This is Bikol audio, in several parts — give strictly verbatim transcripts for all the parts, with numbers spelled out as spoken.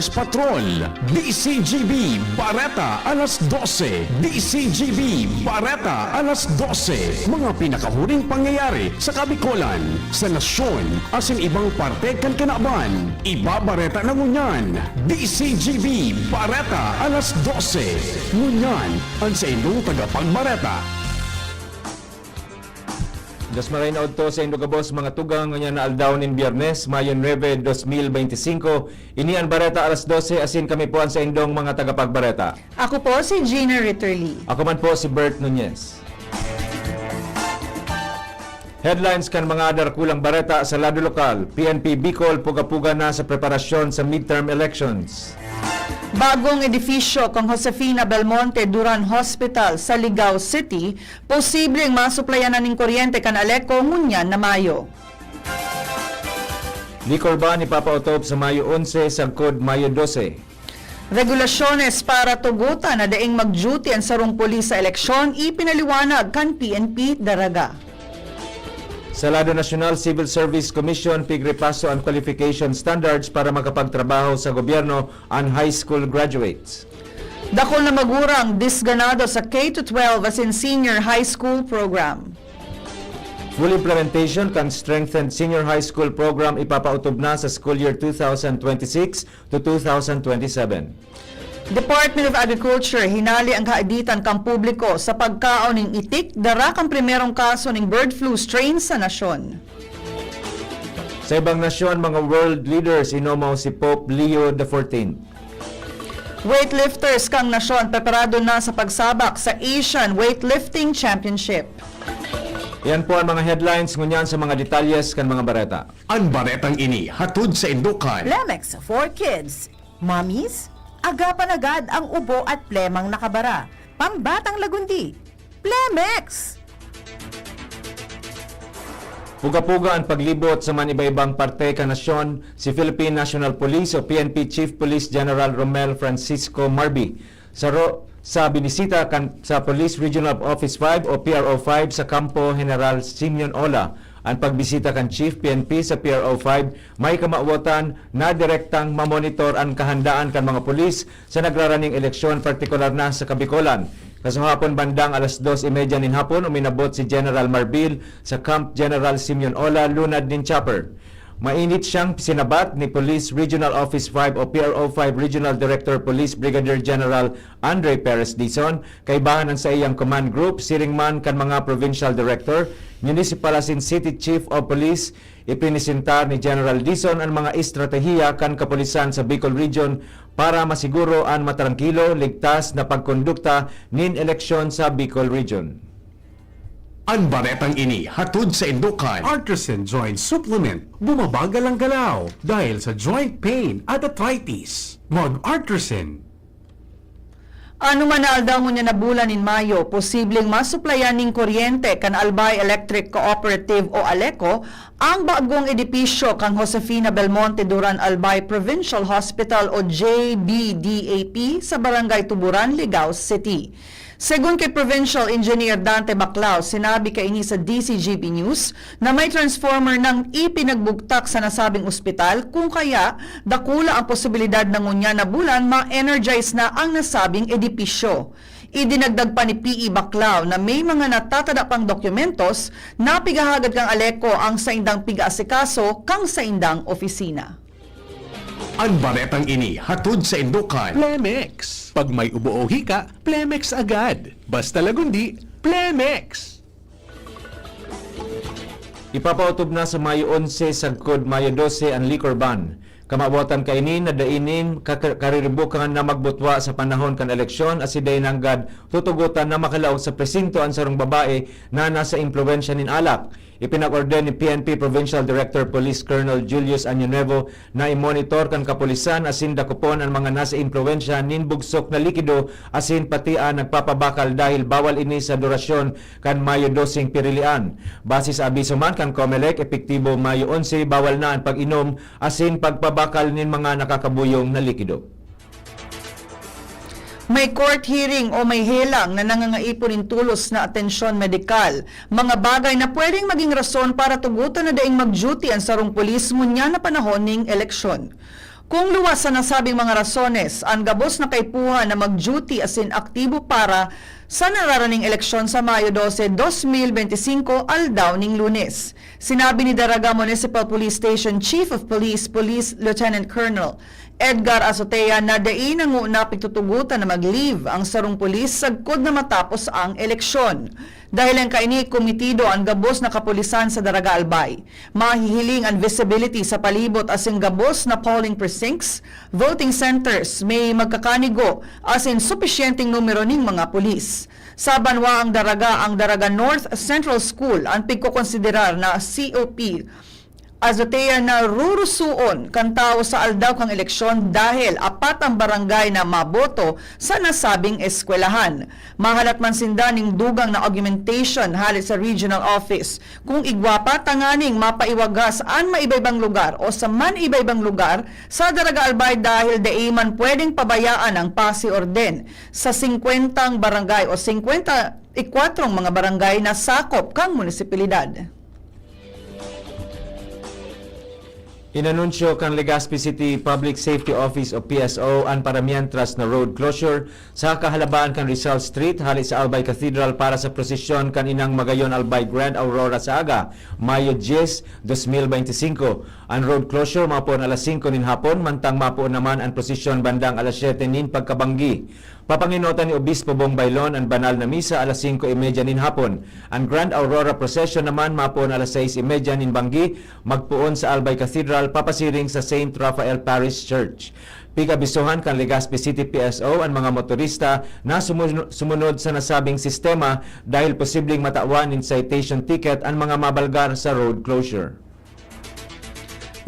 Patrol, D C G B, Bareta, alas dose, D C G B, Bareta, alas dose. Mga pinakahuring pangyayari sa Kabikolan, sa nasyon, asin ibang parte kan kinaban. Ibabareta na ngunyan, D C G B, Bareta, alas dose. Ngunyan, an saindong tagapagbareta. Dos maray na odto saindo gabos, mga tugang, ngunyan na aldaw nin Biyernes, Mayo nuebe, dos mil beinti singko. Ini an Bareta Alas Dose, asin kami po an saindong mga tagapagbareta. Ako po si Gina Ritterly. Ako man po si Bert Nunez. Headlines kan mga darakulang bareta sa lado lokal. P N P Bicol puga-puga na sa preparasyon sa midterm elections. Bagong edifisyo kan Josefina Belmonte Duran Hospital sa Ligao City, posibleng masuplayan na nin kuryente kan Aleco ngunyan na Mayo. Liquor ban ipapaotob sa Mayo onse sagkod Mayo dose. Regulasyones para tugotan na daing mag-duty an sarong pulis sa eleksyon, ipinaliwanag kan P N P Daraga. Sa lado nasyonal, Civil Service Commission pigrepaso an qualification standards para makapagtrabaho sa gobyerno an high school graduates. Dakul na magurang disganado sa K to twelve asin senior high school program. Full implementation kan strengthened senior high school program ipapaotob na sa school year two thousand twenty-six to two thousand twenty-seven. Department of Agriculture hinale an kaaditan kan publiko sa pagkaon nin itik, dara kan primerong kaso nin bird flu strain sa nasyon. Sa ibang nasyon, mga world leaders inomaw si Pope Leo the fourteenth. Weightlifters kan nasyon preparado na sa pagsabak sa Asian Weightlifting Championship. Yan po ang mga headlines. Ngunyan sa mga detalyes kan mga bareta. An baretang ini hatod saindo kan Plemex for Kids. Mommies, agapan agad ang ubo at plemang nakabara. Pambatang lagundi, Plemex! Puga-puga an paglibot sa man iba-ibang parte kan nasyon si Philippine National Police o P N P Chief Police General Romel Francisco Marby. Sa ro-, sa binisita kan, sa Police Regional Office five o P R O five sa Kampo General Simeon Ola. An pagbisita kan Chief P N P sa P R O five may kamawotan na direktang mamonitor an kahandaan kan mga pulis sa nagraraning eleksyon, partikular na sa Kabikolan. Kasuhapon bandang alas dos y media nin hapon, uminabot si General Marbil sa Camp General Simeon Ola, lunad nin chopper. Mainit siyang sinabat ni Police Regional Office five o P R O five Regional Director Police Brigadier General Andre Perez Dizon, kaibahan an saiyang command group, siring man kan mga provincial director, municipal asin city chief of police. Iprinisentar ni General Dizon an mga estratehiya kan kapulisan sa Bicol Region para masiguro an matrangkilo, ligtas na pagkondukta nin eleksyon sa Bicol Region. An baretang ini hatod saindo kan Artresin Joint Supplement. Bumabagal ang galaw dahil sa joint pain at arthritis. Mag-Artresin. Anoman na aldaw ngunyan na bulan nin Mayo, posibleng masuplayan nin kuryente kan Albay Electric Cooperative o Aleco ang bagong edipisyo kan Josefina Belmonte Duran Albay Provincial Hospital o J B D A P sa Barangay Tuburan, Ligao City. Segun kay Provincial Engineer Dante Baclao, sinabi kaini sa D C G B News na may transformer nang ipinagbugtak sa nasabing ospital, kung kaya dakula ang posibilidad na ngunyan na bulan ma-energize na ang nasabing edipisyo. Idinagdag pa ni P E Baclao na may mga natatada pang dokumentos na pigahagad kan Aleco ang saindang pig-aasikaso kan saindang opisina. An baretang ini hatod saindo kan Plemex. Pag may ubo o hika, Plemex agad. Basta lagundi, Plemex! Ipapaotob na sa Mayo onse sagkod Mayo dose an liquor ban. Kamawotan kaini na dai nin kaka-, kariribukan na magbutwa sa panahon kan eleksyon asin dai nanggad tutugotan na makalaog sa presinto an sarong babae na nasa impluwensya nin alak. Ipinag-order ni P N P Provincial Director Police Colonel Julius Año Nuevo na i-monitor kan kapulisan asin dakopon an mga nasa impluwensya nin bugsok na likido asin pati an nagpapabakal dahil bawal ini sa durasyon kan Mayo doseng pirilian. Base sa abiso man kan Comelec, epektibo Mayo onse, bawal na an pag-inom asin pagpabakal nin mga nakakabuyong na likido. May court hearing o may helang na nangangaipo nin tolos na atensyon medikal, mga bagay na pwedeng maging rason para tugotan na daing mag-duty an sarong pulis ngunyan na panahon ning eleksyon. Kung luwas sa nasabing mga rasones, an gabos na kaipuhan na mag-duty asin aktibo para sa nararaning eleksyon sa Mayo dose, dos mil benti singko, aldaw ning Lunes. Sinabi ni Daraga Municipal Police Station Chief of Police, Police Lieutenant Colonel Edgar Azotea na dai na nguna pigtutugotan na mag-leave ang sarong pulis sagkod na matapos ang eleksyon. Dahel kaini, kometido an gabos na kapulisan sa Daraga Albay. Mahihiling an visibility sa palibot asin gabos na polling precincts, voting centres, may magkakanigo asin supisyenteng numero ning mga pulis. Sa banwaang Daraga, ang Daraga North Central School an pigkokonsiderar na C O P Azotea na rurusoon kan tawo sa aldaw kan eleksyon dahel apat an barangay na maboto sa nasabing eskwelahan. Mahalat man sinda nin dugang na augmentation hale sa regional office. Kung igwa pa tanganing mapaiwagas an maiba-ibang lugar o sa man iba-ibang lugar sa Daraga Albay dahel dai man pwedeng pabayaan ang pasi orden sa singkwentang barangay o singkwenta y kwatro mga barangay na sakop kan munisipalidad. Inanunsyo kan Legazpi City Public Safety Office o P S O an paramientras na road closure sa kahalabaan kan Rizal Street hale sa Albay Cathedral para sa prosesyon kan Inang Magayon Albay Grand Aurora sa aga, Mayo dyes, dos mil benti singko. An road closure mapoon alas singko nin hapon, mantang mapoon naman an prosesyon bandang alas siyete nin pagkabanggi. Papangenotan ni Obispo Bong Baylon an banal na misa alas singko y media nin hapon. An Grand Aurora Procession naman mapoon alas sais y media nin banggi, magpoon sa Albay Cathedral papasiring sa Saint Raphael Parish Church. Pig-abisohan kan Legazpi City P S O an mga motorista na sumun-, sumunod sa nasabing sistema dahil posibleng matawan nin citation ticket an mga mabalgar sa road closure.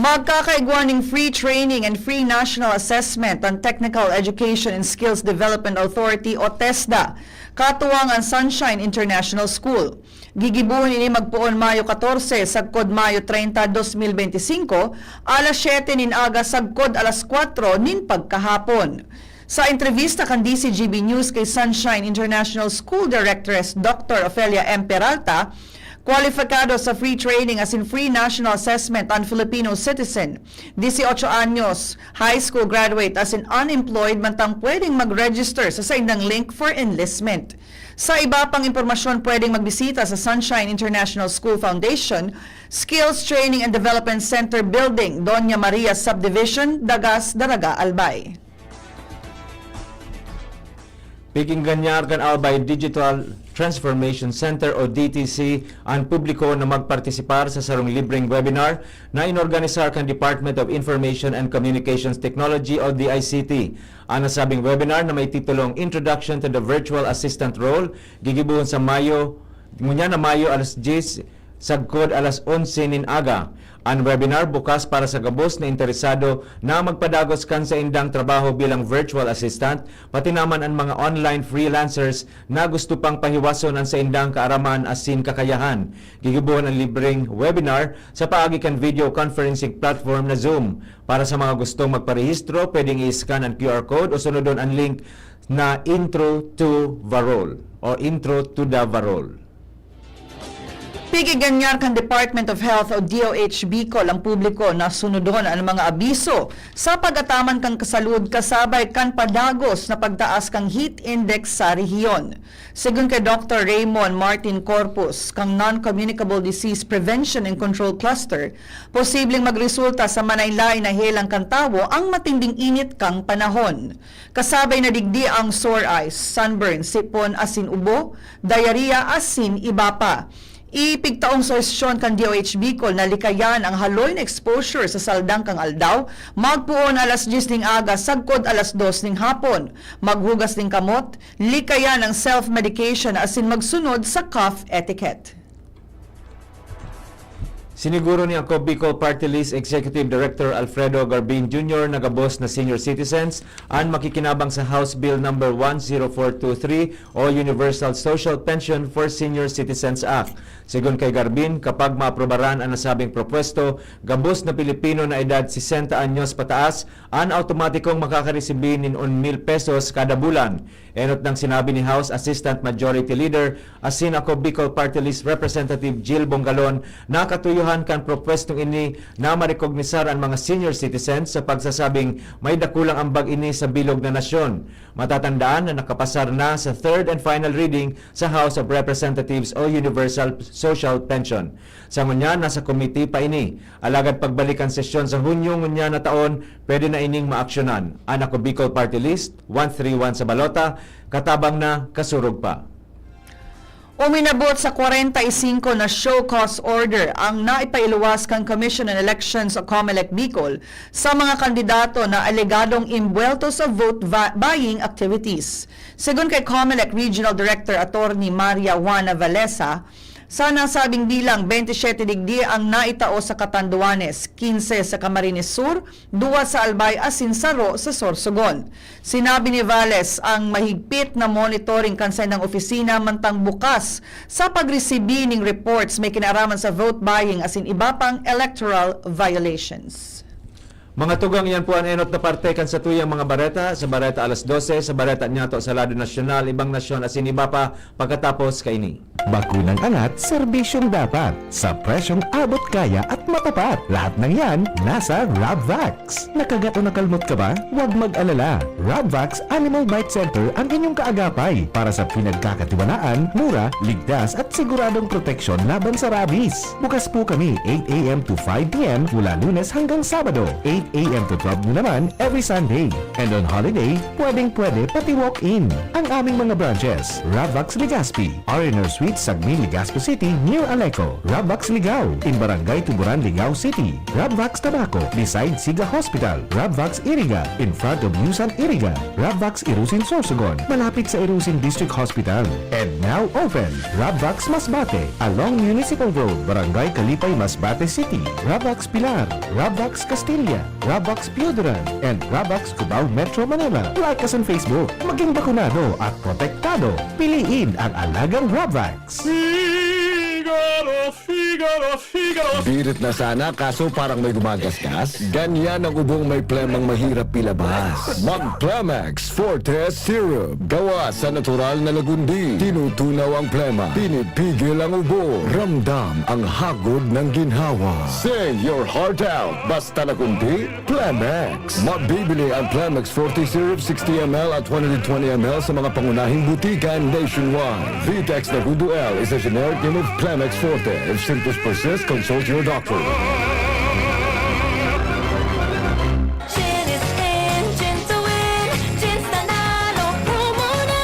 Magkakaigwa nin free training and free national assessment an Technical Education and Skills Development Authority o TESDA, katuwang an Sunshine International School. Gigibohon ini magpoon Mayo katorse sagkod Mayo treinta, dos mil benti singko, alas siyete nin aga sagkod alas kwatro nin pagkahapon. Sa entrebista kan D Z G B News kay Sunshine International School Directress Doctor Ofelia M Peralta, kwalipikado sa free training asin free national assessment an Filipino citizen, dieciocho anyos, high school graduate asin unemployed mantang pwedeng mag-register sa saindang link for enlistment. Sa iba pang impormasyon, pwedeng magbisita sa Sunshine International School Foundation, Skills Training and Development Center Building, Doña Maria Subdivision, Dagas, Daraga, Albay. Pig-enganyan kan Albay Digital Transformation Center o D T C an publiko na magpartisipar sa sarong libreng webinar na inorganisar kan Department of Information and Communications Technology o D I C T. An nasabing webinar na may titulong Introduction to the Virtual Assistant Role, gigibohon sa Mayo, ngunyan na Mayo, alas dyes sagkod alas onse nin aga. An webinar bukas para sa gabos na interesado na magpadagos kan saindang trabaho bilang virtual assistant, pati naman an mga online freelancers na gusto pang pahiwason an saindang kaaraman asin kakayahan. Gigibohon an libreng webinar sa paagi kan video conferencing platform na Zoom. Para sa mga gustong magparehistro, pwedeng i-scan an Q R code o sunodon an link na Intro to Varol o Intro to the Varol. Pig-enganyan kan Department of Health o D O H Bicol ang publiko na sunodon an mga abiso sa pag-ataman kan kasalud kasabay kan padagos na pagtaas kan heat index sa rehiyon. Segun kay Doktor Raymond Martin Corpus, kan Non-Communicable Disease Prevention and Control Cluster, posibleng magresulta sa manlaen-laen na helang kan tawo ang matinding init kan panahon. Kasabay na digdi ang sore eyes, sunburn, sipon asin ubo, diarrhea asin iba pa. Ipigtaong suhestyon kan D O H Bicol na likayan ang haloy na exposure sa saldang kan aldaw, magpoon alas dyes ning aga sagkod alas dos ning hapon. Maghugas ning kamot, likayan ang self-medication asin magsunod sa cough etiquette. Siniguro ni Ako Bicol Party List Executive Director Alfredo Garbin Junior na gabos na senior citizens an makikinabang sa House Bill Number one zero four two three o Universal Social Pension for Senior Citizens Act. Segun kay Garbin, kapag maaprubaran an nasabing propuesto, gabos na Pilipino na edad sesenta anyos pataas an awtomatikong makakaresibi nin un mil pesos kada bulan. Enot nang sinabi ni House Assistant Majority Leader asin Ako Bicol Party List Representative Jill Bongalon na katuyo kan propwestong ini na marekognisar an mga senior citizens sa pagsasabing may dakulang ambag ini sa bilog na nasyon. Matatandaan na nakapasar na sa third and final reading sa House of Representatives o Universal Social Pension. Sa ngunyan, nasa committee pa ini. Alagad pagbalik kan sesyon sa Hunyo ngunyan na taon, pwede na ining maaksyonan. An Ako Bicol Party List, one three one sa balota, katabang na, kasurog pa. Uminabot sa kwarenta y singko na show cause order ang naipailuwas kan Commission on Elections o Comelec Bicol sa mga kandidato na alegadong imbuwelto sa vote va-, buying activities. Segun kay Comelec Regional Director Attorney Maria Juana Valesa, sa nasabing bilang, bente siyete digdi ang naitao sa Catanduanes, kinse sa Camarines Sur, duwa sa Albay asin saro sa Sorsogon. Sinabi ni Valles, ang mahigpit na monitoring kan saindang opisina mantang bukas sa pagresibi ning reports may kinaaraman sa vote buying asin iba pang electoral violations. Mga tugang, iyan po an enot na parte kan satuyang mga bareta. Sa bareta alas dose, sa bareta niyato sa lado nasyonal, ibang nasyon asin iba pa, pagkatapos kaini. Bakunang angat, serbisyong dapat, sa presyong abot kaya at matapat. Lahat ng yan, nasa Rabvax. Nakagat o nakalmot ka ba? Huwag mag-alala. Rabvax Animal Bite Center ang inyong kaagapay para sa pinagkakatiwalaan, mura, ligtas at siguradong proteksyon laban sa rabies. Bukas po kami eight a m to five p m mula Lunes hanggang Sabado, eight a m to twelve noon naman every Sunday. And on holiday, pwedeng-pwede pati walk-in. Ang aming mga branches, Rabvax Legazpi, R and R Suite, Sagmin, Legazpi City, near Aleco, Rabvax Ligao, in Barangay Tuburan, Ligao City, Rabvax Tabaco, beside Siga Hospital, Rabvax Iriga, in front of Yusan Iriga, Rabvax Irusin Sorsogon, malapit sa Irusin District Hospital. And now open, Rabvax Masbate, along Municipal Road, Barangay Kalipay, Masbate City, Rabvax Pilar, Rabvax Castilla, Rabvax Pioduran, and Rabvax Cubao, Metro Manila. Like us on Facebook. Maging bakunado at protektado. Piliin ang alagang Rabvax. Figaro, Figaro, Figaro. Birit na sana, kaso parang may gumagasgas. Ganyan ang ubong may plemang mahirap ilabas. Mag Plemex Forte Syrup. Gawa sa natural na lagundi. Tinutunaw ang plema. Pinipigil ang ubo. Ramdam ang hagod ng ginhawa. Sing your heart out. Basta nakunti, Plemex. Mabibili ang Plemex Forte Syrup sixty M L at one hundred twenty M L sa mga pangunahing butika nationwide. Vitex Nagudo L is a generic name of Plemex Forte. If symptoms persist, consult your doctor. Gin is in, gin to win, Gin Nanalo, promo na!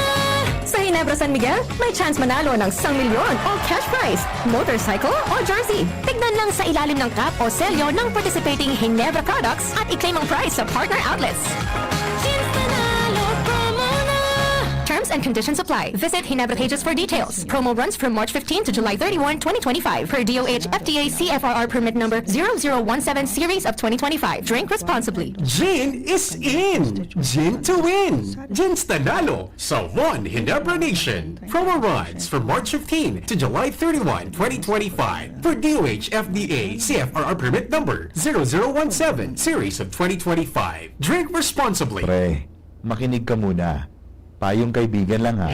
Sa Ginebra San Miguel, may chance manalo ng isang milyon o cash prize, motorcycle o jersey. Tignan lang sa ilalim ng cap o selyo ng participating Ginebra products at i-claim ang prize sa partner outlets. Gin Nanalo, promo na! Terms and conditions apply. Visit Ginebra pages for details. Promo runs from March fifteen to July thirty-one, twenty twenty-five, per D O H F D A C F R R permit number zero zero one seven series of twenty twenty-five. Drink responsibly. Gin is in! Gin to win! Gin Nanalo sa One Ginebra Nation. Promo runs from March fifteen to July thirty-one, twenty twenty-five, per D O H F D A C F R R permit number zero zero one seven series of twenty twenty-five. Drink responsibly. Pre, makinig ka muna. Payong kaibigan lang, ha.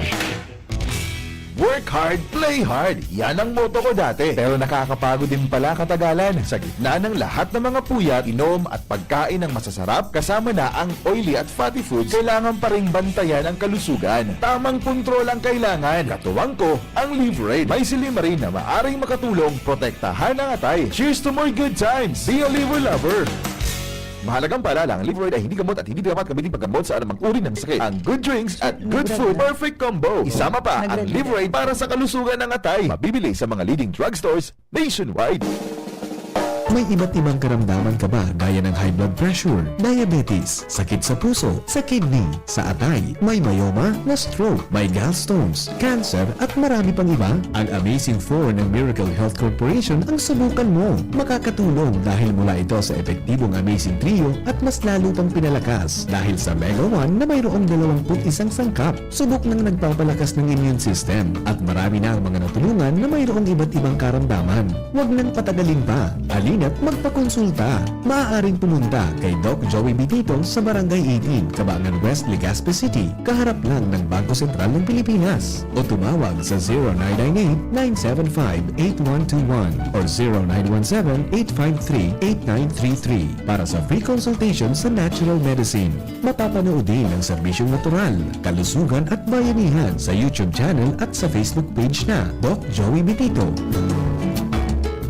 Work hard, play hard. Yan ang motto ko dati. Pero nakakapagod din pala katagalan. Sa gitna ng lahat ng mga puyat, inom at pagkain ng masasarap, kasama na ang oily at fatty foods, kailangan pa ring bantayan ang kalusugan. Tamang kontrol ang kailangan. Katuwang ko, ang Liverade. May silymarin na maaring makatulong protektahan ang atay. Cheers to more good times! Be a Liver Lover! Mahalagang paalala, ang Liverade ay hindi gamot at hindi dapat gamitin paggamot sa anumang uri ng sakit. Ang good drinks at good food, perfect combo. Isama pa ang Liverade para sa kalusugan ng atay. Mabibili sa mga leading drugstores nationwide. May iba't ibang karamdaman ka ba, gaya ng high blood pressure, diabetes, sakit sa puso, sa kidney, sa atay, may myoma, na stroke, may gallstones, cancer, at marami pang iba? Ang Amazing Four ng Miracle Health Corporation ang subukan mo. Makakatulong dahil mula ito sa epektibong Amazing Trio at mas lalo pang pinalakas dahil sa Mega One na mayroong dalawampu't isang sangkap. Subok ng nagpapalakas ng immune system at marami na ang mga natulungan na mayroong iba't ibang karamdaman. Huwag nang patagalin pa. Halina At magpakonsulta, maaaring pumunta kay Doc Joey Bitito sa Barangay eighteen, Kabangan West, Legazpi City, kaharap lang ng Bangko Sentral ng Pilipinas. O tumawag sa zero nine nine eight, nine seven five, eight one two one or zero nine one seven, eight five three, eight nine three three para sa free consultation sa natural medicine. Mapapanood din ang serbisyong natural, kalusugan at bayanihan sa YouTube channel at sa Facebook page na Doc Joey Bitito.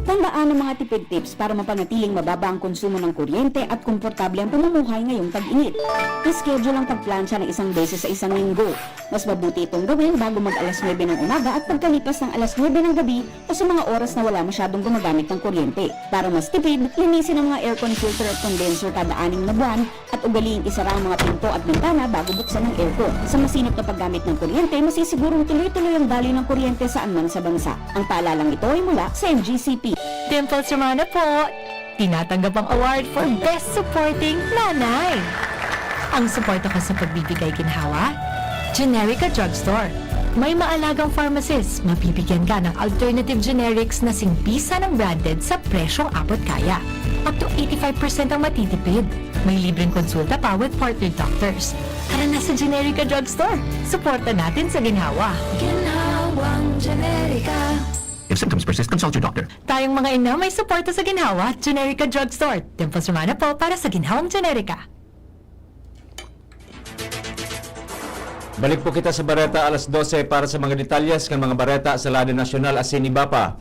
Tandaan ang mga tipid tips para mapanatiling mababa ang konsumo ng kuryente at komportable ang pamumuhay ngayong tag-init. I-schedule ang pagplantsa ng isang beses sa isang linggo. Mas mabuti itong gawin bago mag alas nuebe ng umaga at pagkalipas ng alas nuebe ng gabi o sa mga oras na wala masyadong gumagamit ng kuryente. Para mas tipid, linisin ang mga aircon filter at condenser kada anim na buwan at ugaliing isara ang mga pinto at bintana bago buksan ang aircon. Sa masinop na paggamit ng kuryente, masisigurong tuloy-tuloy ang daloy ng kuryente saan man sa bansa. Ang paalalang ito ay mula sa M G C P. Dimples Romana po! Tinatanggap ang award for Best Supporting Nanay. Ang suporta ko sa pagbibigay ginhawa, Generica Drugstore. May maalagang pharmacist, mabibigyan ka ng alternative generics na singpisa ng branded sa presyong abot kaya. Up to eighty-five percent ang matitipid. May libreng konsulta pa with partner doctors. Tara na sa Generica Drugstore. Suporta natin sa ginhawa. Ginhawang Generica. If symptoms persist, consult your doctor. Tayong mga ina, may suporta sa ginhawa. Generica Drugstore. Dimples Romana po para sa Ginhawang Generica. Balik po kita sa bareta alas dose para sa mga detalyes kan mga bareta sa lado nasyonal asin iba pa.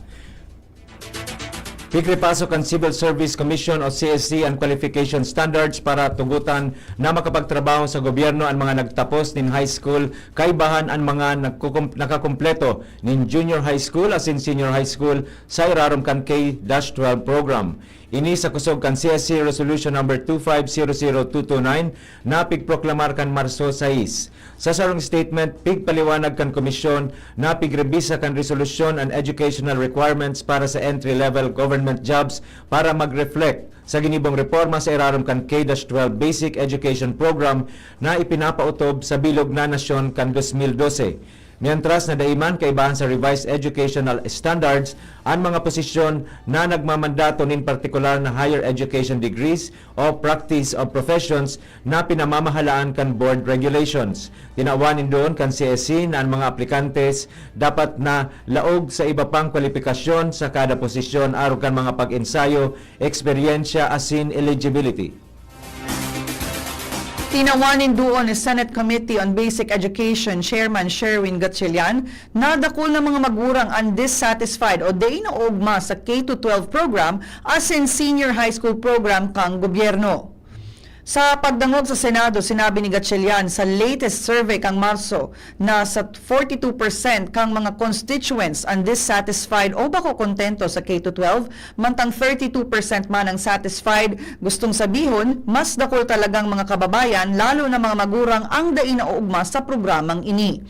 Pigrepaso kan Civil Service Commission o C S C an qualification standards para tugutan na makapagtrabaho sa gobyerno an mga nagtapos nin high school, kaibahan an mga nagkukum-, nakakumpleto nin junior high school asin senior high school sa irarom kan K twelve program. Ini sa kusog kan C S C Resolution Number two five zero zero two two nine na pigproklamar kan Marso sais. Sa sarong statement, pigpaliwanag kan komisyon na pigrebisa kan resolusyon an educational requirements para sa entry-level government jobs para mag-reflect sa ginibong reporma sa irarom kan K twelve Basic Education Program na ipinapautob sa bilog na nasyon kan dos mil dose. Mientras na dai man kaibahan sa Revised Educational Standards an mga posisyon na nagmamandato nin partikular na higher education degrees o practice of professions na pinamamahalaan kan board regulations. Tinawan nin duon kan C S C na an mga aplikantes dapat na laog sa iba pang kwalipikasyon sa kada posisyon arog kan mga pag-ensayo, eksperyensya asin eligibility. Tinawan nin duon ni Senate Committee on Basic Education Chairman Sherwin Gatchalian na dakul na mga magurang an dissatisfied o dai naoogma sa K to twelve program asin senior high school program kan gobyerno. Sa pagdangog sa Senado, sinabi ni Gatchalian sa latest survey kan Marso na sa forty-two percent kan mga constituents an dissatisfied o bako kontento sa K to twelve, mantang thirty-two percent man ang satisfied. Gustong sabihon, mas dakul talagang mga kababayan, lalo na mga magurang, ang dai naoogma sa programang ini.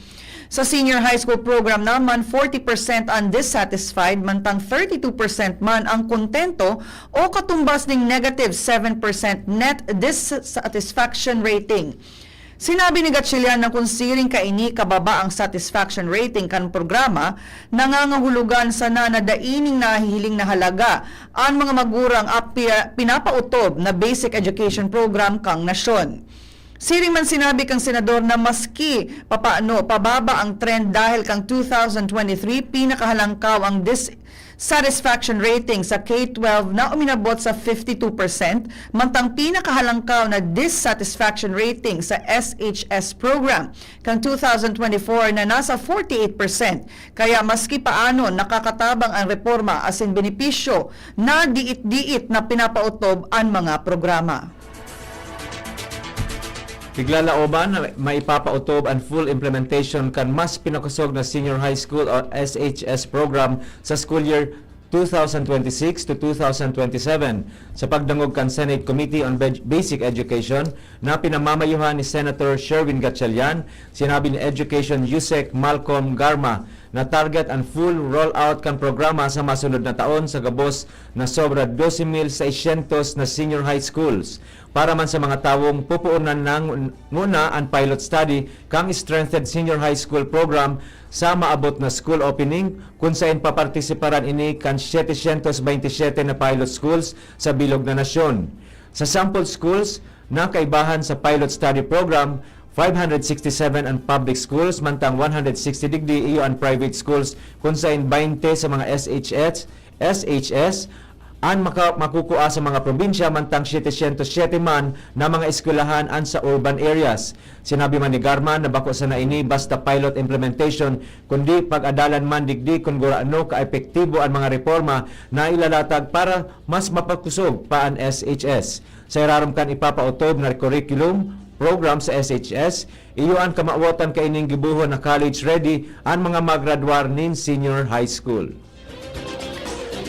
Sa senior high school program naman, forty percent ang dissatisfied, mantang thirty-two percent man ang kontento o katumbas ning negative seven percent net dissatisfaction rating. Sinabi ni Gatchalian na kun siring kaini kababa ang satisfaction rating kan programa, nangangahulugan sana na dai ning nahihiling na halaga an mga magurang a pi-, pinapautob na basic education program kan nasyon. Siring man sinabi kan senador na maski papaano pababa ang trend dahil kan two thousand twenty-three, pinakahalangkaw ang dis-, satisfaction rating sa K twelve na uminabot sa fifty-two percent, mantang pinakahalangkaw na dissatisfaction rating sa S H S program kan two thousand twenty-four na nasa forty-eight percent. Kaya maski paano nakakatabang ang reporma asin benepisyo na diit-diit na pinapaotob an mga programa. Piglalaoban na maipapaotob an full implementation kan mas pinakosog na Senior High School o S H S program sa school year two thousand twenty-six to two thousand twenty-seven. Sa pagdangog kan Senate Committee on Bej-, Basic Education na pinamamayohan ni Senator Sherwin Gatchalian, sinabi ni Education Yusek Malcolm Garma na target an full rollout kan programa sa masunod na taon sa gabos na sobra dose mil seiscientos na senior high schools. Para man sa mga tawong pupoonan na ngun-, nguna an pilot study kang Strengthened Senior High School Program sa maabot na school opening, kun saen papartisiparan ini kan setecientos beintisiyete na pilot schools sa bilog na nasyon. Sa sample schools na kaibahan sa pilot study program, five hundred sixty-seven an public schools, mantang one hundred sixty digdi iyo an private schools, kun saen baynte sa mga S H S, S H S, an maka-, makukua sa mga probinsya, mantang setecientos siyete man na mga eskwelahan an sa urban areas. Sinabi man ni Garman na bako sana ini basta pilot implementation, kundi pag-adalan man digdi kun gurano kaepektibo an mga reporma na ilalatag para mas mapakosog pa an S H S. Sa irarom kan ipapaotob na curriculum program sa S H S, iyo an kamawotan kaining gibohon na college ready an mga magradwar nin senior high school.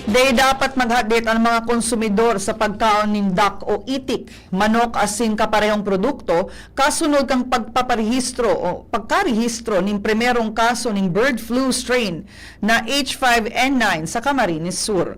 Dai dapat maghadit an mga konsumidor sa pagkaon nin dak o itik, manok asin kaparehong produkto, kasunod kan pagpaparehistro o pagkarehistro nin primerong kaso nin bird flu strain na H five N nine sa Camarines Sur.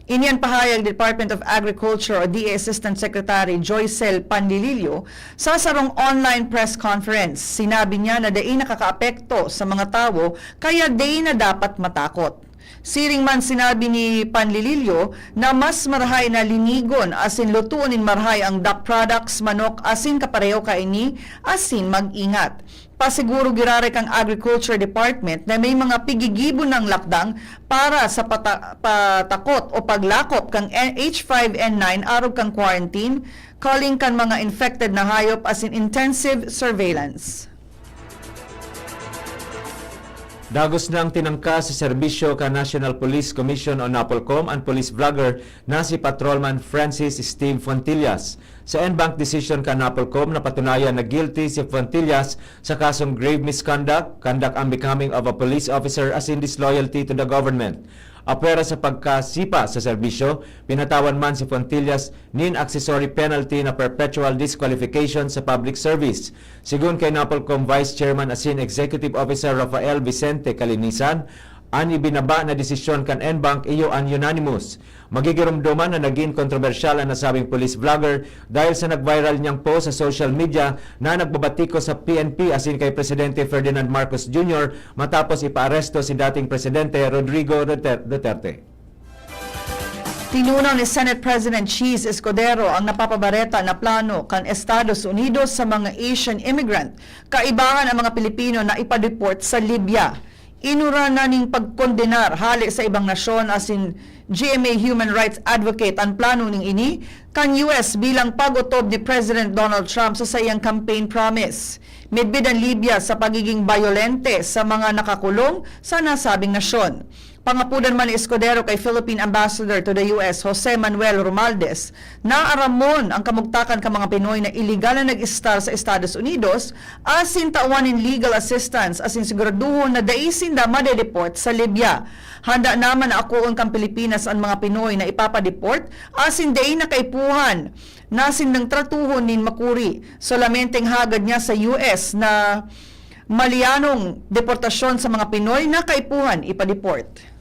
Ini an pahayag ni Department of Agriculture o D A Assistant Secretary Joycel Panlilillo sa sarong online press conference. Sinabi niya na dai nakakaapekto sa mga tawo kaya dai na dapat matakot. Siring man, sinabi ni Panlilillo na mas marahay na linigon asin lutoon nin marahay ang duck products, manok asin kapareho kaini asin mag-ingat. Pasiguro giraray kan Agriculture Department na may mga pigigibo nang lakdang para sa pata-, patakot o paglakop kan H five N nine arog kan quarantine, culling kan mga infected na hayop asin intensive surveillance. Dagos nang tinangka sa serbisyo kan National Police Commission o NAPOLCOM an police vlogger na si Patrolman Francis Steve Fontillas. Sa en banc decision kan NAPOLCOM, napatunayan na guilty si Fontillas sa kasong grave misconduct, conduct unbecoming of a police officer asin disloyalty to the government. Apwera sa pagkasipa sa serbisyo, pinatawan man si Fontillas nin accessory penalty na perpetual disqualification sa public service. Sigon kay NAPOLCOM Vice Chairman asin Executive Officer Rafael Vicente Calinisan, an ibinaba na desisyon kan en banc iyo an unanimous. Magigiromdoman na nagin kontrobersyal an nasabing police vlogger dahil sa nag-viral niyang post sa social media na nagbabatikos sa P N P asin kay Presidente Ferdinand Marcos Junior matapos ipaaresto si dating Presidente Rodrigo Duter-, Duterte. Tinunaw ni Senate President Chiz Escudero ang napapabareta na plano kan Estados Unidos sa mga Asian immigrant, kaibahan ang mga Pilipino na ipa-deport sa Libya. Inura na ning pagkondenar hale sa ibang nasyon asin G M A human rights advocate an plano ning ini kan U S bilang pag-otob ni President Donald Trump sa saiyang campaign promise. Midbid an Libya sa pagiging bayolente sa mga nakakulong sa nasabing nasyon. Pangapodan man ni Escudero kay Philippine Ambassador to the U S, Jose Manuel Romualdez, na aramon ang kamugtakan kan mga Pinoy na iligal na nag-estar sa Estados Unidos asin tawan nin legal assistance asin siguraduhon na dai sinda madedeport sa Libya. Handa naman na akoon kan Pilipinas an mga Pinoy na ipapa-deport asin dai na kaipuhan na sindang tratuhon nin makuri. Solamenteng hagad niya sa U S na maliyanong deportasyon sa mga Pinoy na kaipuhan ipa-deport.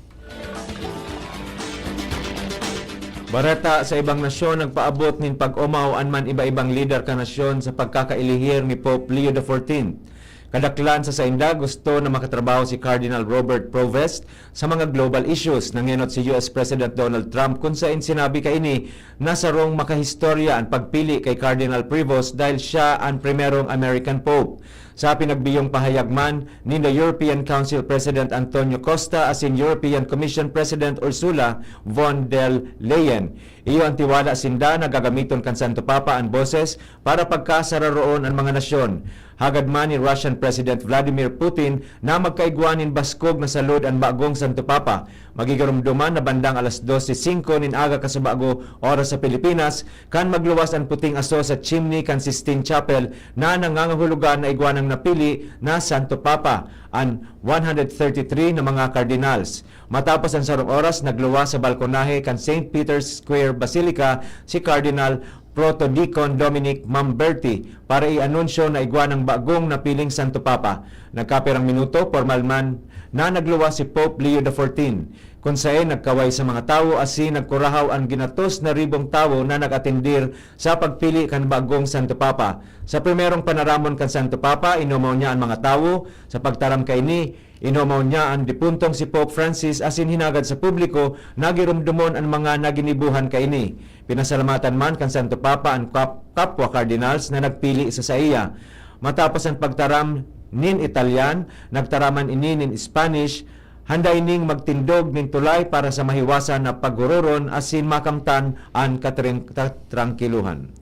Bareta sa ibang nasyon, nagpaabot nin pag-omaw an man iba-ibang lider kan nasyon sa pagkakailihir ni Pope Leo the fourteenth. Kadaklan sa sainda gusto na makatrabaho si Cardinal Robert Provest sa mga global issues. Nangenot si U S President Donald Trump kun saen sinabi kaini na sarong makahistorya an pagpili kay Cardinal Prevost dahil siya an primerong American Pope. Sa pinagbiyong pahayag man ninda European Council President Antonio Costa asin European Commission President Ursula von der Leyen, iyo an tiwala sinda na gagamiton kan Santo Papa an boses para pagkasararoon an mga nasyon. Hagad man ni Russian President Vladimir Putin na magkaigwa nin baskog na salud an bagong Santo Papa. Magigiromdoman na bandang alas dose singko nin aga kasubago, oras sa Pilipinas, kan magluwas an puting aso sa chimney kan Sistine Chapel na nangangahulugan na igwa nang napili na Santo Papa, an one hundred thirty-three na mga cardinals. Matapos an sarong oras, nagluwas sa balkonahe kan Saint Peter's Square Basilica si Cardinal Protodeacon Dominic Mamberti para i-anunsyo na igwa ng bagong napiling Santo Papa. Nagkapirang minuto, pormal man na nagluwas si Pope Leo the fourteen, kun saen nagkaway sa mga tawo asin nagkurahaw an ginatos na ribong tawo na nag-atendir sa pagpili kan bagong Santo Papa. Sa primerong panaramon kan Santo Papa, inomaw niya an mga tawo. Sa pagtaram kaini, inomaw niya an dipuntong si Pope Francis asin hinagad sa publiko na giromdomon an mga naginibuhan kaini. Pinasalamatan man kan Santo Papa an kap-, kapwa cardinals na nagpili sa saiya. Matapos an pagtaram nin Italyan, nagtaraman ini nin Spanish, handa ining magtindog nin tulay para sa mahiwasan na paghururon asin makamtan an katring-, ta-, trangkiluhan.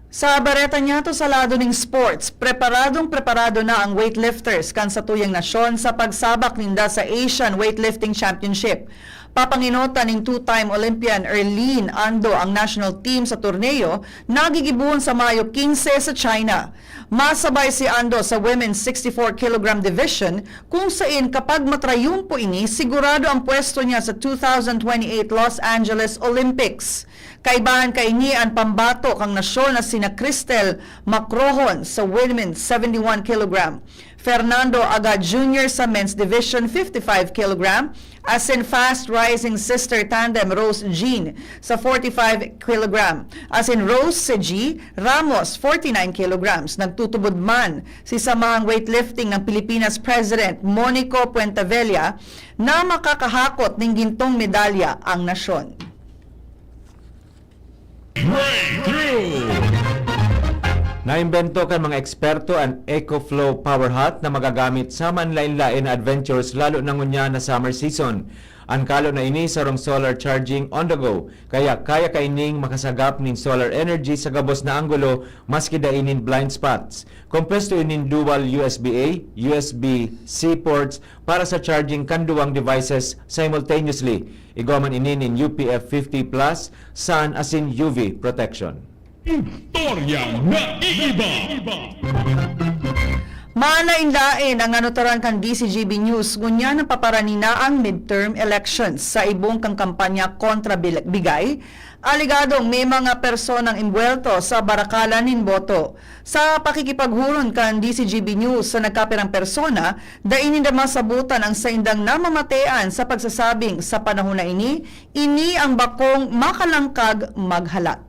Sa bareta niyato sa lado ning sports, preparadong-preparado na ang weightlifters kan satuyang nasyon sa pagsabak ninda sa Asian Weightlifting Championship. Papangenotan ning two-time Olympian Erlene Ando ang national team sa torneo na gigibohon sa Mayo quince sa China. Masabay si Ando sa women's sixty-four kilogram division, kung sain kapag matrayumpo ini, sigurado ang pwesto niya sa two thousand twenty-eight Los Angeles Olympics. Kaibahan kaini an pambato kan nasyon na sina Cristel Macrohon sa women's seventy-one kilogram, Fernando Agad Junior sa men's division fifty-five kilogram, asin fast rising sister tandem Rose Jean sa forty-five kilogram, asin Rose Seji Ramos, forty-nine kilograms. Nagtutubod man si Samahang Weightlifting ng Pilipinas President Monico Puentavella na makakahakot ning gintong medalya ang nasyon. Naimbento kan mga eksperto an EcoFlow Power Hut na magagamit sa manlaen-laen na adventures, lalo na ngunyan na summer season. An kalo na ini sarong solar charging on the go, kaya kaya kaining makasagap nin solar energy sa gabos na anggulo, maski dai nin blind spots. Kompleto ining dual U S B A, U S B C ports para sa charging kan duwang devices simultaneously. Igwa man ini nin U P F fifty plus, sun asin U V protection. Istoryang naiiba. Malain-lain ang nanuturan kan D C G B News ngunyan na paparani na ang midterm elections. Sa ibong kan kampanya kontra bil-, bigay, aligadong may mga personang imbuwelto sa barakalan nin boto. Sa pakikipaghuron kan D C G B News sa nagkapirang persona, dai ninda masabutan ang saindang namamatean sa pagsasabing sa panahon na ini, ini ang bakong makalangkag maghalat.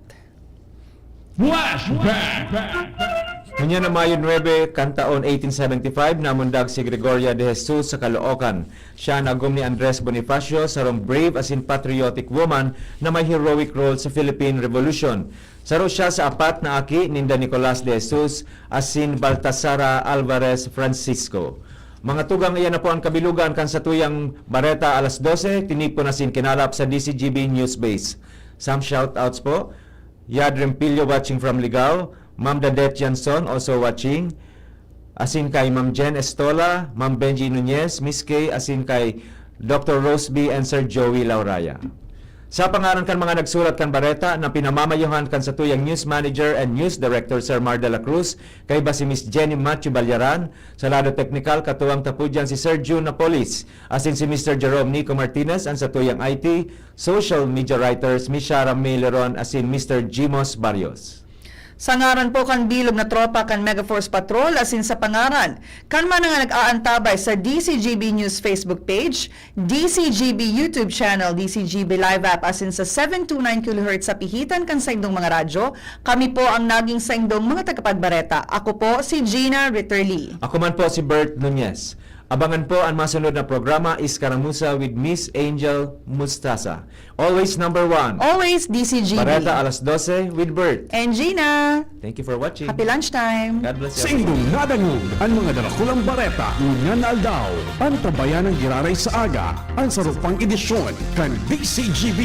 Flashback! Ngunyan na Mayo nuebe kan taon eighteen seventy-five, namundag si Gregoria de Jesus sa Caloocan. Siya an agom ni Andres Bonifacio, sarong brave asin patriotic woman na may heroic role sa Philippine Revolution. Saro siya sa apat na aki ninda Nicolas de Jesus asin Baltasara Alvarez Francisco. Mga tugang, iyan na po an kabilugan kan satuyang Bareta Alas Dose, tinipon asin kinalap sa D C G B News Base. Some shoutouts po. Yad Rempilio watching from Ligao, Ma'am Dadet Janson also watching, asin kay Ma'am Jen Estola, Ma'am Benji Nunez, Miss Kay, asin kay Doctor Rose B and Sir Joey Lauraya. Sa pangaran kan mga nagsulat kan bareta na pinamamayohan kan satuyang news manager and news director, Sir Mar de la Cruz, kaiba si Miss Jenny Matthew Balyaran, sa lado teknikal, katuwang ta po diyan si Sir June Napolis, asin si Mister Jerome Nico Martinez, an satuyang I T, social media writers, Miss Shara May Leron, asin Mister Jimos Barrios. Sa ngaran po kan bilog na tropa kan Megaforce Patrol, asin sa pangaran kan mga nag-aantabay sa D C G B News Facebook page, D C G B YouTube channel, D C G B Live app, asin sa seven two nine kilohertz sa pihitan kan saindong mga radyo, kami po ang naging saindong mga tagapagbareta. Ako po si Gina Ritterly. Ako man po si Bert Nunez. Abangan po an masunod na programa, Iskaramuza with Miss Angel Mustasa. Always number one. Always D C G B. Bareta Alas Dose with Bert. And Gina. Thank you for watching. Happy lunchtime. God bless you. Saindong nadangog an mga darakulang bareta ngunyan na aldaw. Antabayan an giraray sa aga, an saro pang edisyon kan D C G B.